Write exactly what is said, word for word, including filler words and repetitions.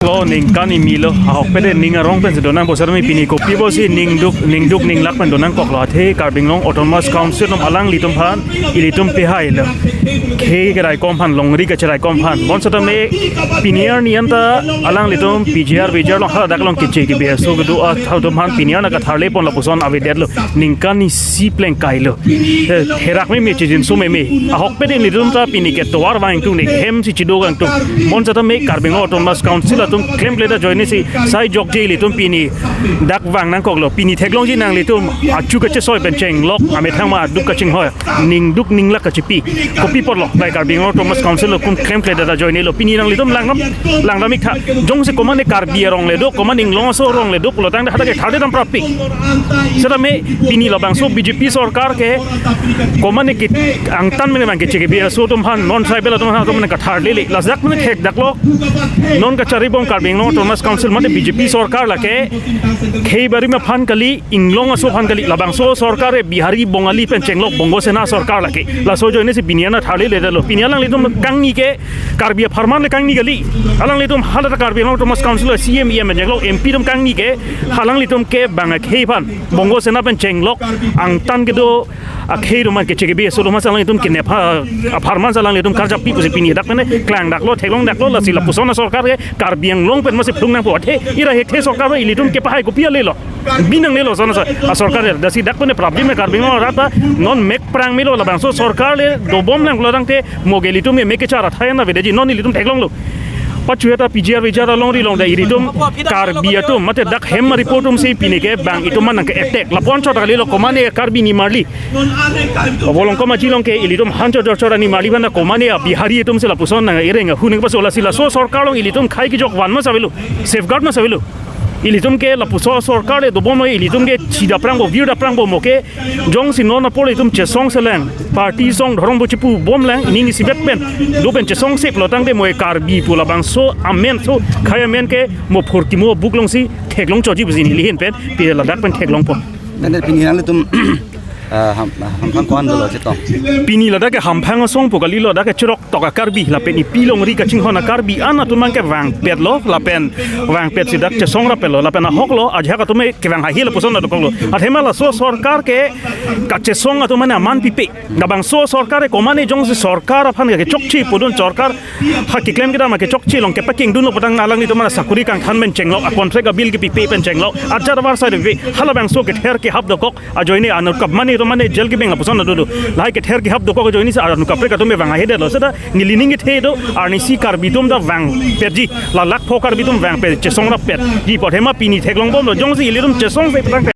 Lo ningkan imi lo, ahokpet ning arong pensi donang bosar mi pini kopi bosi ningduk, ningduk ninglak pen donangkoklo athe Karbi Anglong Autonomous Council atum alanglitum aphan, ilitum pehai lo. Khei keraikom aphan, longri kachiraikom aphan. Bonsetame pini arni anta alanglitum P G R, V G R along haladak along keche kebi aso kedo atum aphan pini arni katharle pon lapuson avedetlo. Ningkan isi plengkailo. Eh, therak meme, chijinso meme. Ahokpet ilitum ta pini ke tovar vangthu ne, hem si chido kangthu. Bonsetame Karbi Anglong Autonomous Council atum klemkledet ajoine si sai jokje ilitum pini dak vangnangkoklo. Pini theklongji nanglitum achu kachesoi pen chenglok, amethang ma aduk kachinghoi, ningduk ninglak kachipi. Kopi apotlo, bai Karbi Anglong Autonomous Council atum klemkledet ajoinelo. Pini nanglitum langdam, langdam iktha. Jongsi komatne Karbi arong le do, komatne Inglong aso arong le do pulotangte hadak ke thade dam prapik. Setame pini labangso B J P sorkar ke komatne ke angtan mene bang keche kebi aso atum aphan, non tribal atum aphan, atum aphan katharlele. Ladak mene thekdaklo. Non kacharibom Karbi Anglong Autonomous Council mate B J P sorkar lake khei barim aphan kali, Inglong aso aphan kali, labangso sorkar e Bihari, Bongali pen chenglok Bongo Sena sorkar lake. Laso ajoine si pini arni tharleledetlo. Pini alanglitum kangni ke Karbi apharman le kangni kali. Alanglitum haladak Karbi Anglong Autonomous Council C E M, E M chenglok M P atum kangni ke, alanglitum ke bang akhei aphan, Bongo Sena pen chenglok angtan kedo akhei atum aphan keche kebi aso atum aphan alanglitum kenep apharman si alanglitum karjap pi pusi pini dak pen klangdaklo, theklongdaklo. Lasi lapuson asorkar ke Karbi Anglong pen masi phlung nangpo athe ira hekthe sorkar ilitum kepahai kopi ale lo. Binangnelo sana sa asorkar le, lasi dak pen prabli me Karbi Anglong arat ta non mek prang melo, labangso sorkar le dobom nang pulotangte mo ke ilitum ke mek kechar athai na avedeji, non ilitum theklonglo. Pachu heta P G R V G R alongri along da ilitum Karbi atum mate dak hem report atum si pini ke bang itum aphan nang ke attack. Lapu-an chot kalilo, komatne Karbi nimarli. Abolong komaji along ke ilitum han chot chot nimarli aphan, komatne Bihari atum si lapuson nang ireng ahu nang paso. Lasi laso sorkar along ilitum khei kejok van ma si avelo, safeguard ma si avelo. Ilitum ke lapuson sorkar le dobom, ilitum ke chida prangpo, vir da prangpo, mo ke jongsi non apor ilitum chesong selang, party song, dhorom bo chepubom lang, ining isibet pen do pen chesong se pulotangte mo e Karbi pu labangso amen, so khei amen ke mo phurkimo book alongsi theklong choji pusi neli ahin pen pini ladak pen theklongpo. Nene pini nanglitum, ah, ham, hamphang ko-an dolo chetong? Pini ladak ke hamphang asong pu kalilo, dak ke chirok tok a-Karbi lapen ipi longri kachinghon a-Karbi an atum abang ke vangpetlo, lapen vangpet si dak chesong rapetlo, lapen ahoklo, ajahak atum ke vang hahil lapuson dokoklo. Athema laso sorkar ke kachesong atum mane aman pipe. Labangso sorkar e komatne jongsi sorkar aphan ke chokche pudun, sorkar ha keklem kedam ke chokche along kepakingdunlo putang alanglitum mane sakuri kangthan pen chenglok, a-contract a-bill kepipe pen chenglok, ajat avarsai pipe, halabangso kether kehap dokok ajoine anut kap mane atum mane jail kebeng lapuson do do. Lahai kether kehap dokok ajoine si anut kaprek atum me vang ahedetlo. Seta neli ning kethe do, arnisi Karbi atum ta vangpetji, la lakpho Karbi atum vangpet, chesong rapetji pu athema pini theklongbomlo, jongsi ilitum chesong se putangte